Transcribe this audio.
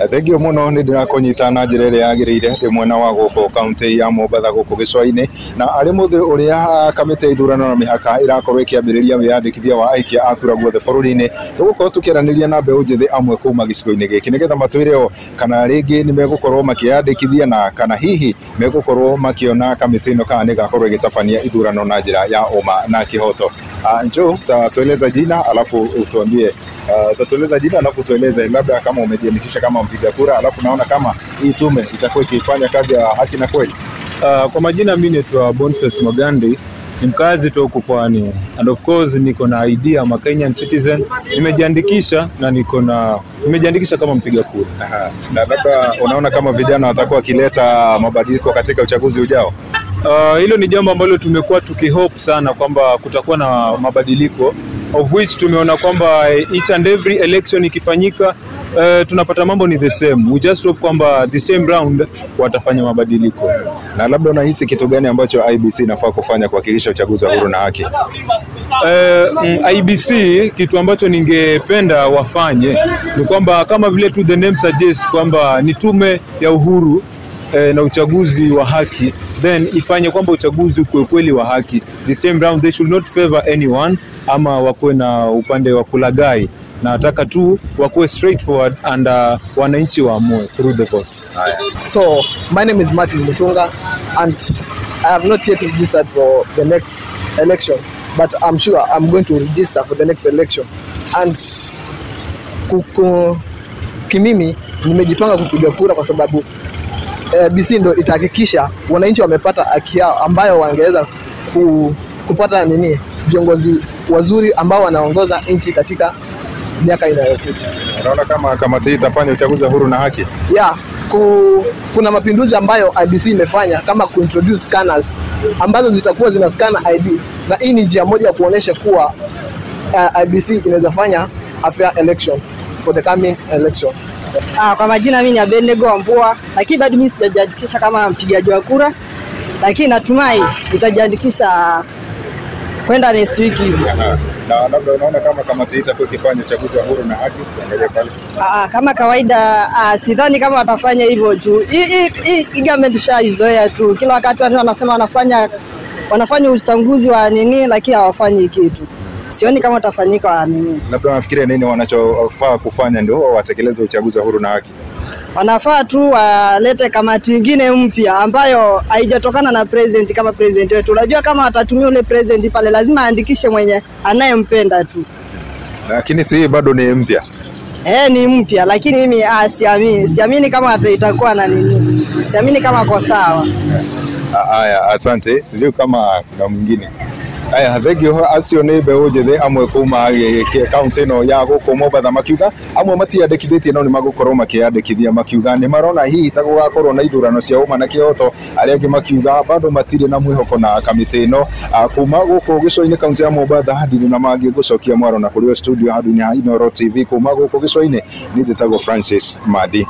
Thengio muno ni ndirakunyita na njira ĩrĩa yagĩrĩire ndĩ mwena wa gũkũ kaunti ya Mombatha gũkũ gĩcũa-inĩ, na arĩ mũthĩ ũrĩa kamĩtĩ ya ithurano na mĩhaka ĩrakorwo ĩkĩambĩrĩria wĩyandĩkithia wa aikia a kura guothe bũrũri-inĩ. Tũgũkorwo tũkĩaranĩria na mbeũ njĩthĩ amwe kuma gĩcigo-inĩ gĩkĩ nĩgetha matwĩre o kana rĩngĩ nĩ megũkorwo makĩyandĩkithia na kana hihi megũkorwo makĩona kamĩtĩ ĩno kana nĩ ĩgakorwo ĩgĩtabania ithurano na njĩra ya ũma na kĩhoto. Njoo utatueleza jina alafu utuambie, utatueleza jina alafu tueleze labda kama umejiandikisha kama mpiga kura, alafu naona kama hii tume itakuwa ikifanya kazi ya haki na kweli. Kwa majina mimi naitwa Boniface Magandi, ni mkazi tu huku Pwani, and of course niko na ID ya Kenyan citizen, nimejiandikisha na nimejiandikisha kama mpiga kura. Aha. Na labda unaona kama vijana watakuwa wakileta mabadiliko katika uchaguzi ujao? Hilo ni jambo ambalo tumekuwa tukihope sana kwamba kutakuwa na mabadiliko, of which tumeona kwamba each and every election ikifanyika, tunapata mambo ni the same. We just hope kwamba this time round watafanya mabadiliko. Na labda unahisi kitu gani ambacho IEBC inafaa kufanya kuhakikisha uchaguzi wa huru na haki? IEBC kitu ambacho ningependa wafanye ni kwamba kama vile tu the name suggests kwamba ni tume ya uhuru na uchaguzi wa haki, then ifanye kwamba uchaguzi ukuwe kweli wa haki. This time round they should not favor anyone ama wakuwe na upande wa kulagai. Nataka tu wakuwe straightforward and wananchi waamue through the votes. Haya. So my name is Martin Mutunga and I have not yet registered for the next election, but I'm sure I'm going to register for the next election. And kimimi nimejipanga kupiga kura kwa sababu IEBC ndo itahakikisha wananchi wamepata haki yao ambayo wangeweza kupata nini viongozi wazuri ambao wanaongoza nchi katika miaka inayokuja. Unaona kama kamati hii itafanya uchaguzi wa huru na haki? Yeah, kuna mapinduzi ambayo IEBC imefanya kama kuintroduce scanners ambazo zitakuwa zina scan ID, na hii ni njia moja ya kuonesha kuwa IEBC inaweza fanya a fair election for the coming election. Kwa majina mimi ni Abednego Wambua, lakini bado mimi sijajiandikisha kama mpigaji wa kura, lakini natumai nitajiandikisha kwenda next week hivi. Aha. Na labda unaona kama kamati hii itakuwa ikifanya uchaguzi wa huru na haki? Angalia pale. Kama kawaida, sidhani kama watafanya hivyo juu hii government tushaizoea tu. Kila wakati watu wanasema wanafanya uchaguzi wa nini, lakini hawafanyi kitu. Sioni kama watafanyika wa nini. Labda unafikiria nini wanachofaa kufanya ndio watekeleze uchaguzi wa huru na haki? Wanafaa tu walete kamati nyingine mpya ambayo haijatokana na president kama president wetu. Unajua kama watatumia ule president pale lazima aandikishe mwenye anayempenda tu. Lakini si hii bado ni mpya. Ni mpya, lakini mimi siamini kama itakuwa na nini. Siamini kama kwa sawa. Haya, asante. Sijui kama kuna mwingine. Aya, thengio. Acio nĩ mbeũ njĩthĩ amwe kuma kaunti ĩno ya gũkũ Mombatha makiuga amwe matiandĩkithĩtie no nĩ magũkorwo makĩyandĩkithia, makiuga nĩ marona hihi ta gũgakorwo na ithurano cia ũma na kĩhoto. Arĩa angĩ makiuga bado matirĩ na mwĩhoko na kamĩtĩ ĩno. Kuma gũkũ gĩcũa-inĩ kaunti ya Mombatha ndirĩ na mangĩ, ngũcokia mwaro na kũrĩ o studio handũ-inĩ ha Inooro TV. Kuma gũkũ gĩcũa-inĩ niĩ njĩtagwo Francis Madi.